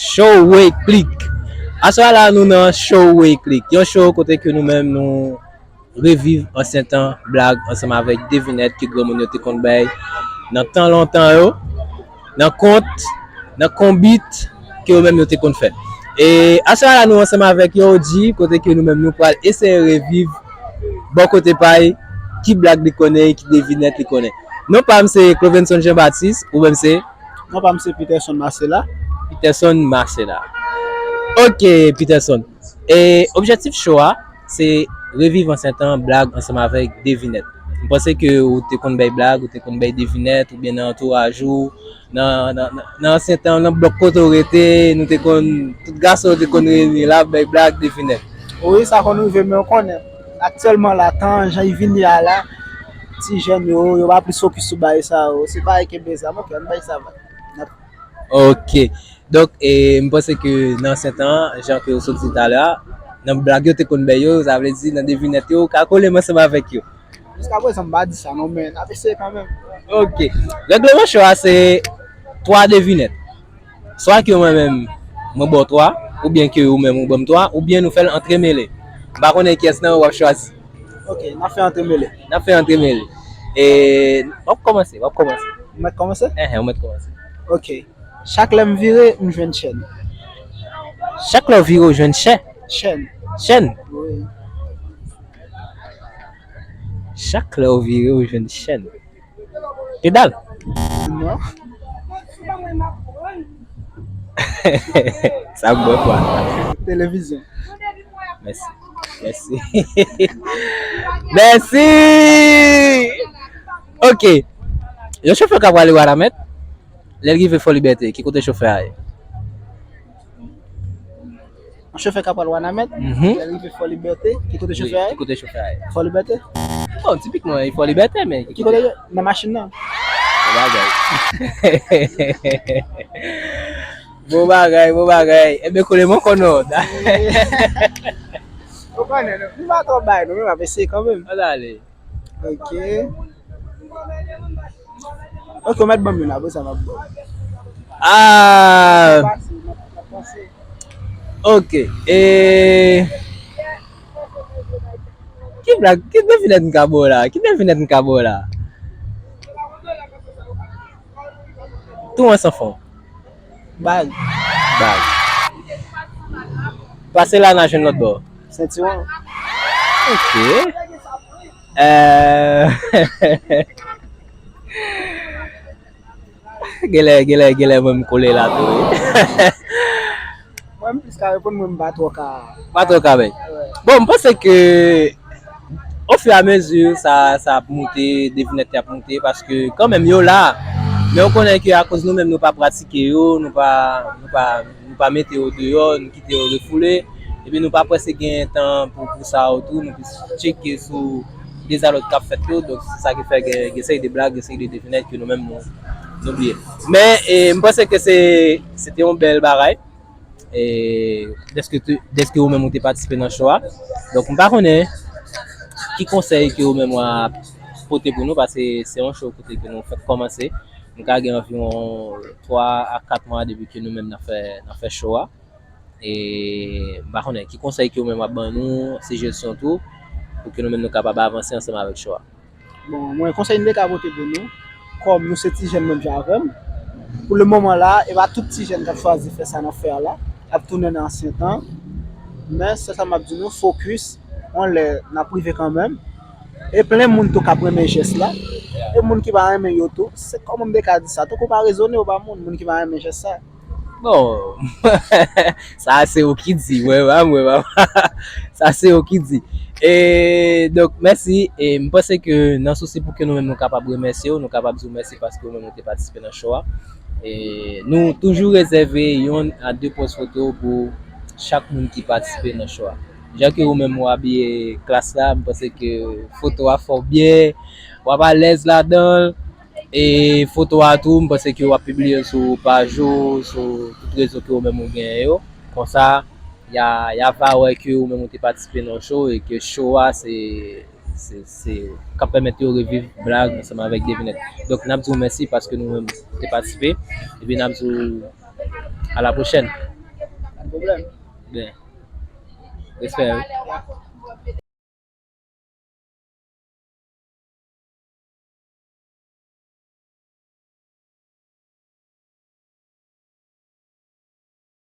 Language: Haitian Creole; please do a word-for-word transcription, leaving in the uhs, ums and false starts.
Show Wey Klik. Aswè a la nou nan Show Wey Klik. Yon show kote ke nou menm nou reviv ansyen tan blag ansanm avèk devinèt ke granmoun yo te konn bay nan tan lontan yo, nan kont, nan konbit ke yo menm yo te konn fè. E aswè a la nou ansanm avèk Yoji kote ke nou menm nou pral eseye reviv bò kote pa y, ki blag li konnen, ki devinèt li konnen. Non pa m se Clovenson Jean Baptiste, ou menm se? Non pa m se Peterson Marcela. Peterson Marcela. Ok, Peterson. E objektif show a, se reviv ansyen tan blag ansanm avèk devinèt. M panse ke ou te konn bay blag, ou te konn bay devinèt, oubyen nan antouraj ou, nan, nan, nan, nan ansyen tan, nan blòk kote w rete, nou te konn, tout gason yo te konn reyini la, bay blag, devinèt. Wi, sa konn rive, men w konnen, aktyèlman la, tan jan y vini a la, ti jèn yo, yo pa plis fokis sou bagay sa yo. Se bagay kenbe zam, ok, ann bay sa vag. Ok. Donk, e, m panse ke nan ansyen tan, jan ke w sot di talè a, nan blag yo te konn bay yo, sa vle di nan devinèt yo, ou ka kole m ansanm avèk yo. Jiskaprezan, m pa di sa non, men n ap eseye kanmenm. Ok. Règleman show a se twa devinèt. Swa ke mwen menm, mwen ba w twa, oubyen ke ou menm ou ban m twa, oubyen nou fè l antremele. M pa konnen kiyès nan yo w ap chwazi. Ok, n ap fè antremele. N ap fè antremele. E, w ap kòmanse, w ap kòmanse. Mwen kòmanse? Enhen, ou mèt kòmanse. Ok. Chak lè m vire, m jwenn chèn. Chak lè w vire, w jwenn chè? Chèn. Chèn? Wi. Chak lè w vire, w jwenn chèn. Pedal? Non. Sa m bwè kwa. Televizyon. Mèsi. Mèsi. Mèsi. Ok. Yon chofè k ap prale Wanament, lè l rive Fò Libète, ki kote chofè a ye? Yon chofè k ap pral Wanament, mhm, lè l rive Fò Libète, ki kote chofè a ye? Wi, ki kote chofè a ye? Fò Libète? Bon, tipikman, e Fò Libète, men ki kote? Nan machin nan. Bon bagay. Bon bagay, bon bagay. Ebyen, kole m ankò non. Ou konnen, nou pa twò bay, nou menm ap eseye kanmenm. Ann ale. Ok. Ok, ou mèt ban m youn, apre sa m ap ba w. Ah. Ok. E, ki blag, ki devinèt m ka ba w la? Ki devinèt m ka ba w la? Tou an san fon. Bag. Bag. Pase la n a jwenn lòt bò. Sentiwon. Ok. Euh, genlè, genlè, genlè mwen m kole la tou wi. Mwen m plis ka reponn, mwen m pa twò ka. Pa twò ka bay. Bon, m panse ke ofiramezi sa, sa ap moute, devinèt yo ap moute, paske kanmenm yo la, men ou konnen ke akoz nou menm nou pa pratike yo, nou pa, nou pa, nou pa mete yo deyò, nou kite yo refoule, epi nou pa prèske gen tan pou, pou sa yo tou, nou plis tcheke sou dezalòd k ap fèt yo, donk se sa ki fè gen, gen seri de blag, gen seri de devinèt ke nou menm nou, nou bliye. Men, e, m panse ke se, se te yon bèl bagay. E, dèske te, dèske ou menm ou te patisipe nan show a. Donk, m pa konnen ki konsèy ke ou menm w ap pote pou nou, paske se yon show kote ke nou fèk kòmanse. Nou ka gen anviwon twa a kat mwa depi ke nou menm n ap fè, n ap fè show a. E, m pa konnen ki konsèy ke ou menm w ap ban nou, sijesyon tou, pou ke nou menm nou kapab avanse ansanm avèk show a. Bon, mwen, konsèy m te ka pote pou nou, kòm nou se ti jèn menm jan avè m, pou le moman la, e pa tout ti jèn k ap chwazi fè sa n ap fè a la, ap tounen nan ansyen tan. Men, sèl sa m ap di nou, fokis, yon lè n ap rive kanmenm. E plen moun tou k ap renmen jès la. E moun ki pa renmen yo tou, se kòman m te ka di sa, tankou pa rezone yo ba moun, moun ki pa renmen jès sa. Bon, sa se ou ki di, mwen pa, mwen pa. Sa se ou ki di. E, donk, mèsi. E, m panse ke nan sousi pou ke nou menm nou kapab remèsye w, nou kapab di w mèsi paske ou menm ou te patisipe nan show a. E, nou toujou rezève youn a de pòz foto pou chak moun ki patisipe nan show a. Jan ke ou menm ou abiye klas la, m panse ke foto a fè w byen, w ap alèz ladan l. E foto a tou, m panse ke w ap pibliye l sou paj ou, sou tout rezo ke ou menm ou genyen yo. Konsa, y a, y a va wè ke ou menm ou te patisipe nan show e ke show a se, se, se k ap pèmèt yo reviv blag ansanm avèk devinèt. Donk, n ap di w mèsi paske nou menm ou te patisipe. Epi n ap di w a la pwochèn. Byen. Respè, wi.